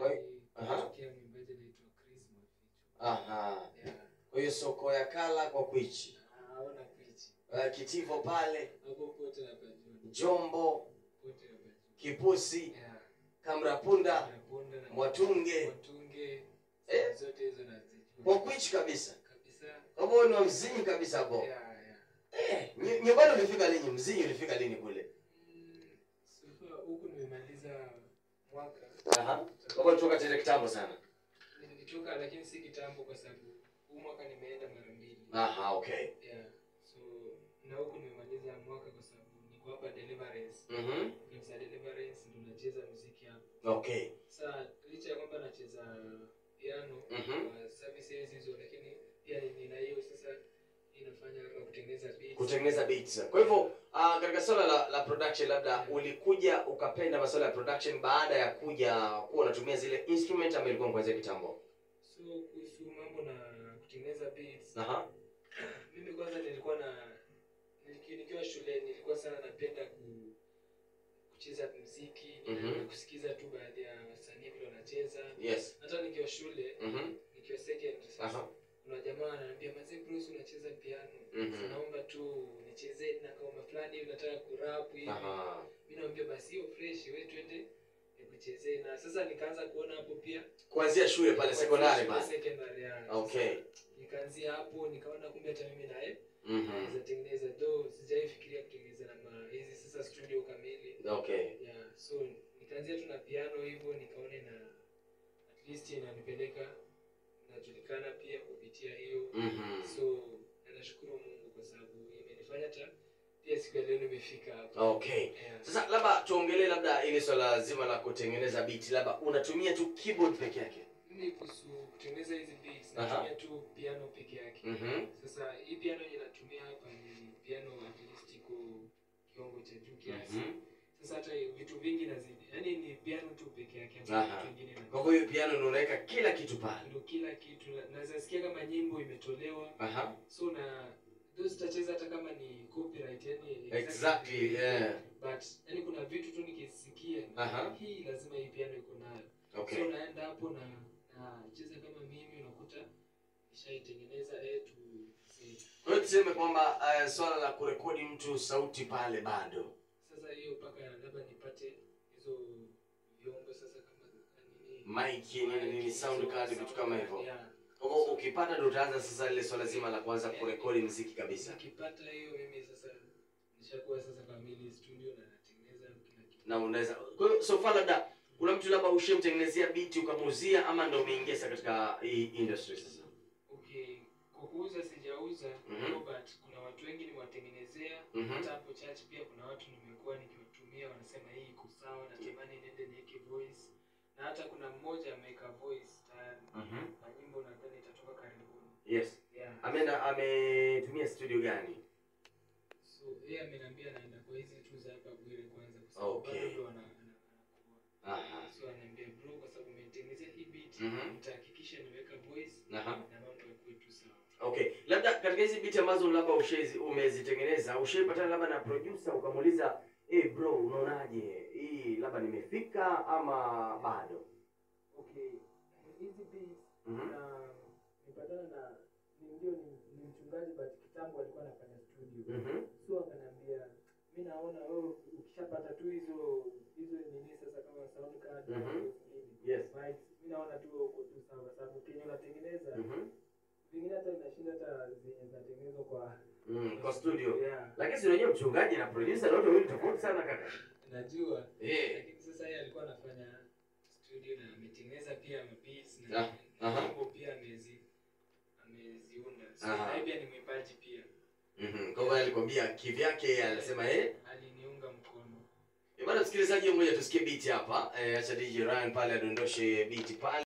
Kwa mwimbaji anaitwa Chris Mwaficho. Aha. Yeah. Kwa hiyo soko ya Kala kwa Kwichi. Haona Kwichi. Kitivo pale, Hapo pote napajua. Jombo, Pote napajua. Kipusi, Yeah. Kamrapunda, Napunda na Mwatunge. Mwatunge. Zote hizo nazijua. Kwa Kwichi kabisa. Kabisa. Kwa hivyo ni wa Mzinyi kabisa hapo. Yeah, yeah. Nyumbani ulifika lini? Mzinyi ulifika lini kule? So huku nimemaliza mwaka. Aha. Kwa hivyo toka tena kitambo sana. Nilitoka lakini si kitambo kwa sababu huu mwaka nimeenda mara mbili. Aha, okay. Yeah. So na huku nimemaliza mwaka kwa sababu niko hapa Deliverance. Kanisa Deliverance ndo nacheza muziki hapo. Okay. Sasa licha ya kwamba nacheza piano kwa services hizo, lakini pia nina hiyo sasa inafanya kama kutengeneza beats. Kutengeneza beats. Kwa hivyo katika swala la production labda ulikuja ukapenda masuala ya production baada ya kuja kuwa unatumia zile instrument ama ilikuwa kuanzia kitambo? So kuhusu mambo na kutengeneza beats. Aha. Mimi kwanza nilikuwa na nikiwa shule nilikuwa sana napenda kucheza muziki, na kusikiza tu baadhi ya wasanii vile wanacheza. Yes. Hata nikiwa shule, nikiwa secondary sasa. Kuna jamaa ananiambia, "Mazee Bruce unacheza piano. Sasa naomba tu nicheze na kama fulani hivi nataka kurap hivi." Mimi naambia basi hiyo fresh, wewe twende nikuchezee. Na sasa nikaanza kuona hapo pia kuanzia shule pale sekondari pale. Secondary, yeah. Okay. Nikaanzia hapo nikaona kumbe hata mimi naye naweza tengeneza, though sijaifikiria kutengeneza na hizi sasa studio kamili. Okay. Yeah, so nikaanzia tu na piano hivyo nikaona na at least inanipeleka najulikana pia kupitia hiyo. So nashukuru Mungu kwa sababu imenifanya hata pia siku ya leo nimefika hapa. Okay. Yeah. Sasa labda tuongelee labda ile swala zima la kutengeneza beat, labda unatumia tu keyboard peke yake? Mimi kuhusu kutengeneza hizi beats natumia tu piano peke yake. Sasa hii piano yenye natumia hapa ni piano at least iko kiwango cha juu kiasi. Sasa hata vitu vingi nazidi. Yaani ni piano tu peke yake, hakuna kitu kingine. Kwa hiyo piano ndio unaweka kila kitu pale. Ndio kila kitu. Naweza sikia kama nyimbo imetolewa. So na those tutacheza hata kama ni copyright, yani exactly, yeah. But yani kuna vitu tu nikisikia hii lazima hii piano iko nayo. Okay. So naenda hapo na nacheza kama mimi, unakuta nishaitengeneza A to Z. Kwa hiyo tuseme kwamba swala la kurekodi mtu sauti pale bado. Sasa hiyo mpaka labda nipate hizo vyombo sasa kama nini, mic nini, sound card, vitu kama hivyo. Yeah. Kwa hiyo ukipata ndio utaanza sasa ile swala zima la kuanza kurekodi muziki kabisa. Nikipata hiyo mimi sasa nishakuwa sasa kamili studio na natengeneza kila kitu. Na unaweza. Kwa hiyo so far labda kuna mtu labda ushamtengenezea beat ukamuuzia ama ndio umeingia sasa katika hii industry sasa? Okay, kwa kuuza sijauza, but kuna watu wengi niwatengenezea. Hata hapo church pia kuna watu nimekuwa nikiwatumia wanasema hii iko sawa, natamani niende niweke voice. Na hata kuna mmoja ameweka voice tayari. Na nyimbo nadhani itatoka karibuni. Yes. Yeah. Ameenda ametumia studio gani? So yeye ameniambia naenda kwa hizi tu za hapa Bwire kwanza kwa sababu bado ndo anakuwa. So ananiambia bro, kwa sababu umetengenezea hii beat, nitahakikisha nimeweka voice na mambo yakuwe tu sawa. Okay. Labda katika hizi beat ambazo labda umezitengeneza, ushaipatana labda na producer ukamuuliza, "Eh bro, unaonaje? Hii labda nimefika ama bado?" Okay. Hizi beats na nipatana na ndio ni mchungaji but kitambo alikuwa anafanya studio. So akaniambia mimi naona wewe ukishapata tu hizo nini sasa kama sound card na yes. Mic, mimi naona tu uko tu sawa sababu kenye unatengeneza vingine hata inashinda hata zenye zinatengenezwa kwa kwa studio. Yeah. Lakini si unajua mchungaji na producer wote wawili tofauti sana kaka. Najua. Lakini sasa yeye alikuwa anafanya studio na ametengeneza pia beats na nyimbo pia ameziunda. So na pia ni mwimbaji pia. Kwa hivyo alikwambia kivyake, alisema aliniunga mkono. Bado msikilizaji, ngoja tusikie beat hapa. Acha DJ Ryan pale adondoshe beat pale.